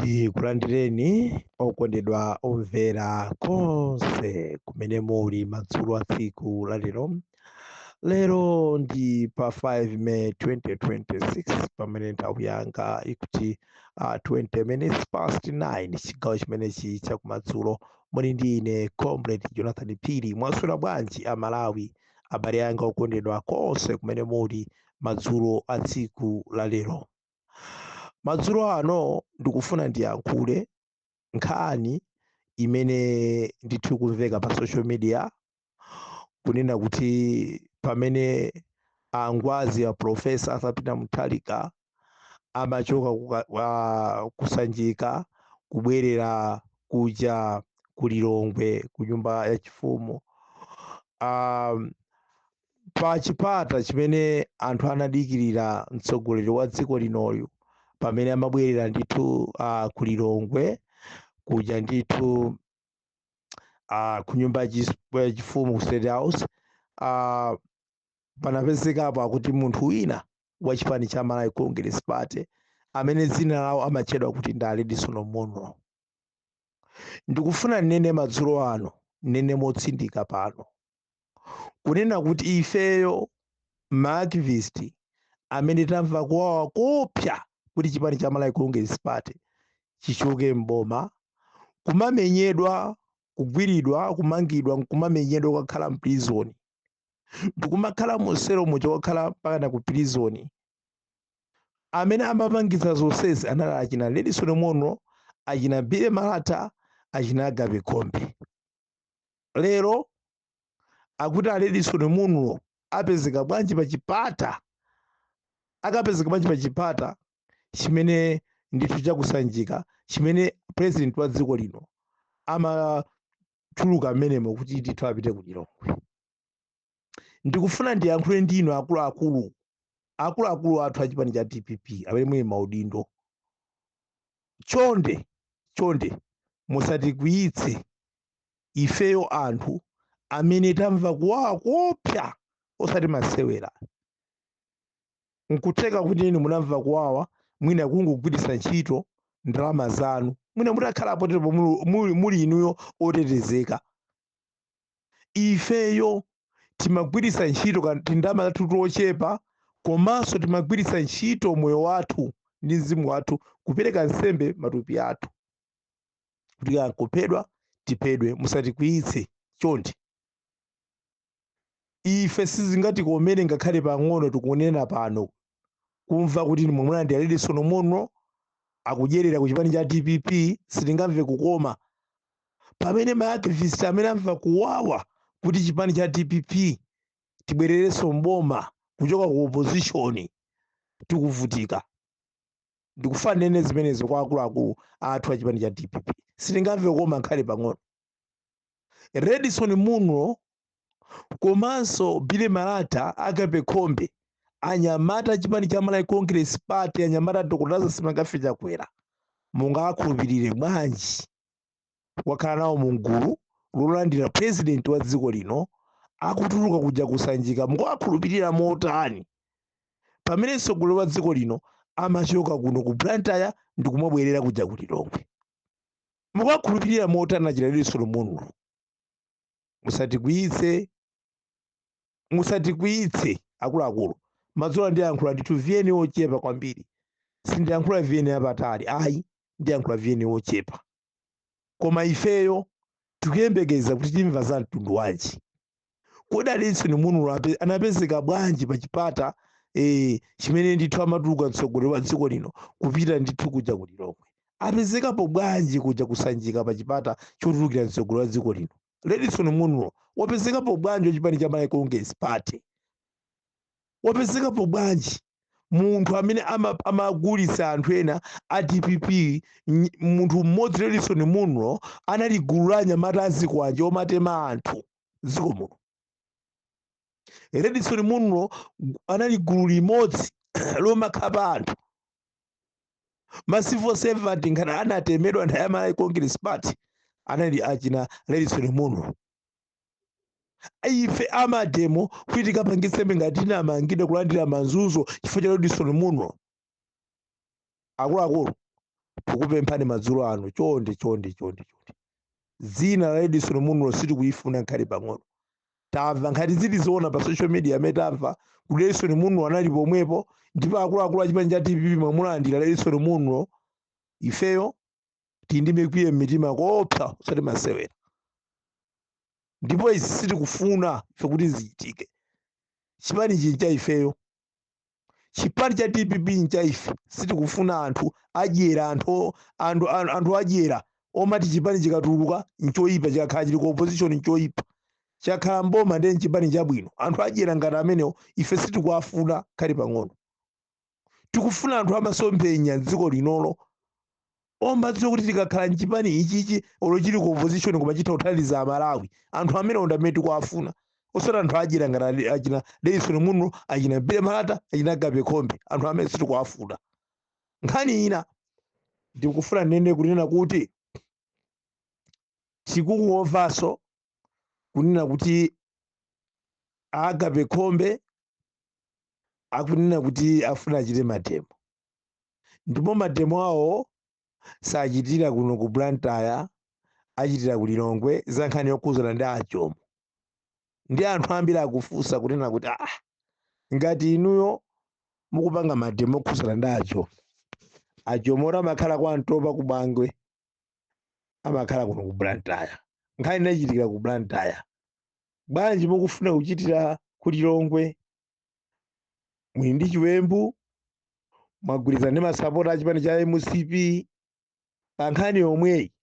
Ndikulandireni okondedwa omvera konse kumene muli madzulo a tsiku la lero. Lero ndi pa 5 May 2026, pamene nthawi yanga ikuti 20 minutes past 9, chigawo chimenechi chakumadzulo. Muli ndi ine, Comrade Jonathan Phiri. Mwaswera bwanji Amalawi, abale anga okondedwa konse kumene muli madzulo a tsiku la lero? Madzulo ano ndikufuna ndiyankhule nkhani imene ndithu kumveka pa social media, kunena kuti pamene angwazi ya Professor Arthur Peter Mutharika amachoka kusanjika kubwerera kuja ku Lilongwe, ku nyumba ya chifumu, pa chipata chimene anthu anadikirira mtsogoleri wa dziko linoyu pamene amabwerera ndithu ku Lilongwe kuja ndithu ku nyumba ya chifumu, ku State House, panapezekapo akuti munthu wina wa chipani cha Malawi Congress Party amene dzina lawo amatchedwa kuti ndi Redson Munlo. Ndikufuna nnene madzulo ano, nnene motsindika pano, kunena kuti ifeyo maactivist amene tamva kuwawa kopsa kuti chipani cha Malawi Congress Party chichoke mboma, kumamenyedwa, kugwiridwa, kumangidwa, nkumamenyedwa, kukakhala mprison, ndikumakhala muselo muja, kukakhala mpakana ku prison. Amene amapangitsa zonsezi anali achina Redson Munlo, achina Billy Malata, achina Agape Khombe. Lero akuti a Redson Munlo apezeka bwanji pa chipata? Akapezeka bwanji pa chipata chimene ndithu chakusanjika, chimene president wa dziko lino amatuluka mmenemo kuti ndithu apite ku Lilongwe? Ndikufuna ndiyankhule ndinu akuluakulu, akuluakulu athu achipani cha DPP amene muli maudindo. Chonde chonde, musatikwiyitse ifeyo anthu amene tamva kuwawa kopsa, osati masewera. Nkutheka kuti inu munamva kuwawa mwina kungogwiritsa ntchito ndalama zanu, mwina mutakhala potepo muli inuyo otetezeka. Ifeyo timagwiritsa ntchito tindalama zathu tochepa, komanso timagwiritsa ntchito moyo wathu ndi mzimu wathu, kupereka nsembe matupi athu kuti kuphedwa tiphedwe. Musatikwiyitse chonde. Ife sizingatikomere ngakhale pang'ono, tikunena pano, kumva kuti mwamuna ndi Redson Munlo akudyerera ku chipani cha DPP. Sitingamve kukoma pamene maactivist amene amva kuwawa kuti chipani cha DPP tibwererenso mboma kuchoka ku opposition tikuvutika. Ndikufuna nene zimenezo kwa akuluakulu athu a chipani cha DPP. Sitingamve kukoma nkhale pang'ono. Redson Munlo komanso Billy Malata, Agape Khombe, anyamata chipani cha Malawi Congress Party, anyamata Dr. Lazarus McCarthy Chakwera, mungakhulupirire bwanji wakhala nawo mungulu lolandira president wa dziko lino akutuluka kuja kusanjika? Mukuwakhulupirira motani pamene mtsogoleri wa dziko lino amachoka kuno ku Blantyre ndikumabwerera kuja ku Lilongwe? Mukuwakhulupirira motani achina Redson Munlo? Musatikwiyitse, musatikwiyitse akuluakulu. Madzulo ndiyankhula ndithu VN ochepa kwambiri. Sindiyankhula VN yapatali ayi, ndiyankhula VN ochepa. Koma ifeyo tikuyembekeza kuti timva za mtundu wanji. Kodi Redson Munlo anapezeka bwanji pa chipata chimene ndithu amatuluka mtsogoleri wa dziko lino kupita ndithu kuja ku Lilongwe? Apezekapo bwanji kuja kusanjika pa chipata chotulukira mtsogoleri wa dziko lino? Redson Munlo wapezekapo bwanji, wachipani cha Malawi Congress Party? Wapezekapo bwanji munthu amene amagulitsa anthu ena a DPP? Munthu mmodzi, Redson Munlo, anali gulu la anyamata azikwanje omatema anthu dziko muno. Redson Munlo anali gulu limodzi lomakhapa anthu. Ma civil servant ngati anatemedwa nthawi ya Malawi Congress Party anali achina Redson Munlo. Ife amademo kuti tikapangitsembe ngati tinamangidwa, kulandira manzuzo chifukwa cha Redson Munlo. Akuluakulu, Tikupemphani madzulo ano, chonde chonde chonde chonde, dzina la Redson Munlo sitikuyifuna nkhale pang'ono. Tamva nkhati zili zoona pa social media amene tamva kuti Redson Munlo anali pomwepo, ndipo akuluakulu a chipani cha DPP mwamulandira Redson Munlo. Ifeyo tili ndi mikwiyo m'mitima koopsa, usati masewera, ndipo izi sitikufuna ife kuti zichitike. Chipani ichi ncha ifeyo, chipani cha DPP ncha ife. Sitikufuna anthu adyera, anthu adyera omati chipani chikatuluka nchoyipa, chikakhala chili ku opposition nchoyipa, chakhala mboma ndiye nchipani chabwino. Anthu adyera ngati amenewo ife sitikuwafuna khali pang'ono. Tikufuna anthu amasomphenya dziko linolo, omadziwa kuti tikakhala mchipani ichichi, olo chili ku opposition, koma chitha kuthandiza Amalawi. Anthu amenewo ndi amene tikuwafuna, osati anthu adyera ngati achina Redson Munlo, achina Billy Malata, achina Agape Khombe. Anthu amene sitikuwafuna. Nkhani ina ndikufuna ndinene kunena kuti tikungomvanso kunena kuti Agape Khombe akunena kuti afuna achite mademo, ndipo mademo awo sachitira kuno ku Blantyre, achitira ku Lilongwe, za nkhani yokhuzana ndi achomo. Ndi anthu ambiri akufunsa kunena kuti, ah, ngati inuyo mukupanga mademo okhuzana ndi achomo, achomo oti amakhala kwa Mtopa ku Bangwe, amakhala kuno ku Blantyre, nkhani inachitikira ku Blantyre, bwanji mukufuna kuchitira ku Lilongwe? Muli ndi chiwembu, mwagwirizana ndi masapota a chipani cha MCP pa nkhani yomweyi,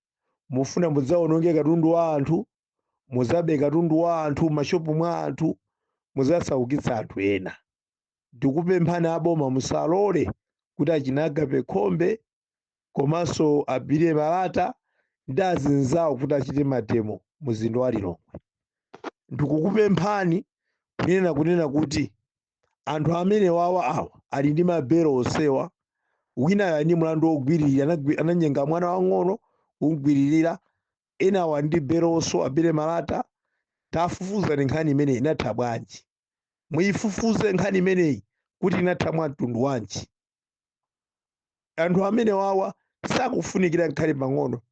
mufuna mudzawononge katundu wa anthu, mudzabe katundu wa anthu mashopu mwa anthu, mudzasaukitsa anthu ena. Ndikupemphani aboma, musalole kuti achina Agape Khombe komanso a Billy Malata ndi azinzawo kuti achite mademo muzinda wa Lilongwe. Ndikukupemphani kunena kuti anthu amene wawa awa ali ndi mabelo onsewa. Wina ali ndi mlandu wogwiririra, ananyenga mwana wang'ono kumgwiririra. Enawa ndi belonso, a Billy Malata. Tafufuzani nkhani imeneyi, inatha bwanji? Muyifufuze nkhani imeneyi kuti inatha mwa mtundu wanji. Anthu amene wawa sakufunikira nkhale pang'ono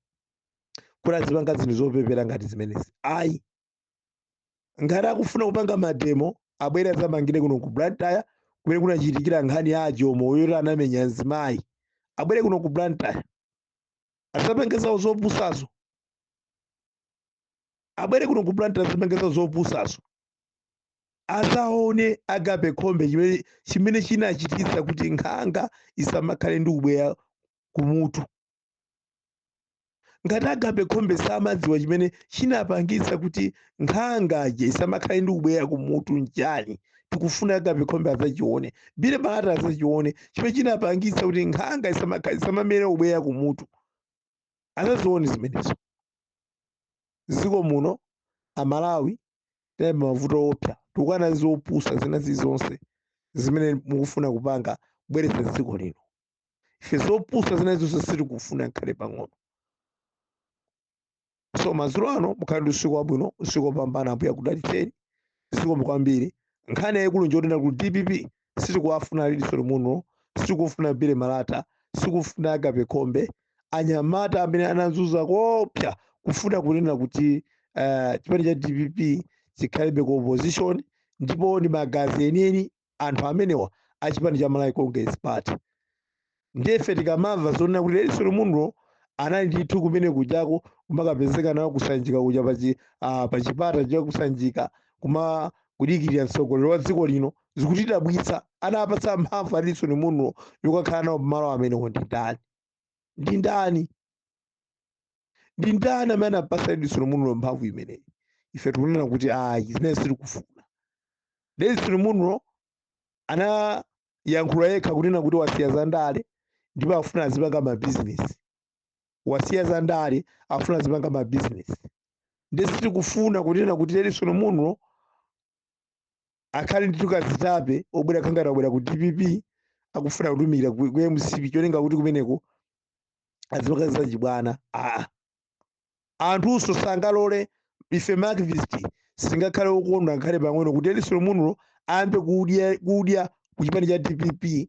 kuti azipanga zinthu zopepera ngati zimenezi, ayi. Ngati akufuna kupanga mademo, abwere azamangire kuno ku Blantyre kumene kunachitikira nkhani ya ajomo yoti anamenya mzimayi. Abwere kuno ku Blantyre asapange zawo zopusazo. Abwere kuno ku Blantyre asapange zawo zopusazo, azaone Agape Khombe chimene chinachititsa kuti nkhanga isamakhale ndi ubweya kumutu. Ngati Agape Khombe samadziwa chimene chinapangitsa kuti nkhangaje isamakhale ndi ubweya kumutu nchani, tikufuna Agape Khombe azachione, Billy Malata azachione chimene chinapangitsa kuti nkhanga isamamere ubweya kumutu, azazione zimenezo. Dziko muno Amalawi tayamba mavuto opsa, tikukana zopusa zina zizonse zimene mukufuna kupanga kubweretsa dziko lino. Ife zopusa zina zonse sitikufuna nkhale pang'ono. So madzulo ano mukhale ndi usiku wabwino, usiku wopambana. Ambuye akudalitseni. Zikomo kwambiri. Nkhani yayikulu njotina ku DPP sitikuwafuna Redson Munlo, sitikufuna Billy Malata, sitikufuna Agape Khombe, anyamata amene anazunza kopsa kufuna kunena kuti chipani cha DPP chikhalebe ku opposition, ndipo ndi magazi enieni anthu amenewa a chipani cha Malawi Congress Party. Ndife tikamamva zonena kuti Redson Munlo anali ndithu kumene kujako, kumakapezeka nawo kusanjika kuja pachipata cha kusanjika, kuma kudikirira mtsogoleri wa dziko lino, zikutidabwitsa. Anapatsa mphamvu Redson Munlo yokakhala nawo pamalo amenewo ndi ndani? Ndi ndani? Ndi ndani amene anapatsa Redson Munlo mphamvu imeneyi? Ife tikunena kuti ayi, zimene sitikufuna. Redson Munlo anayankhula yekha kunena kuti wasiya za ndale ndipo afuna azipanga mabizinesi. Wasiya za ndale, afuna azipanga mabizinesi. Ndi sitikufuna kunena kuti Redson Munlo akhale ndi tukazitape obwera khangati abwera ku DPP, akufuna kutumikira ku MCP, cholinga kuti kumeneko azipanga zachibwana. Aa, anthunso sangalole. Ife maactivist singakhale okondwa ngakhale pang'ono kuti Redson Munlo ayambe kudya ku chipani cha DPP.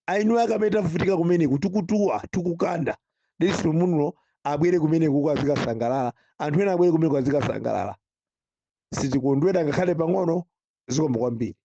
Ainu akamene tavutika kumeneko, tikutuwa, tikukanda. Redson Munlo abwere kumene kuko azikasangalala, anthu ena abwere kumene azikasangalala. Sitikondwera ngakhale pang'ono. Zikomo kwambiri.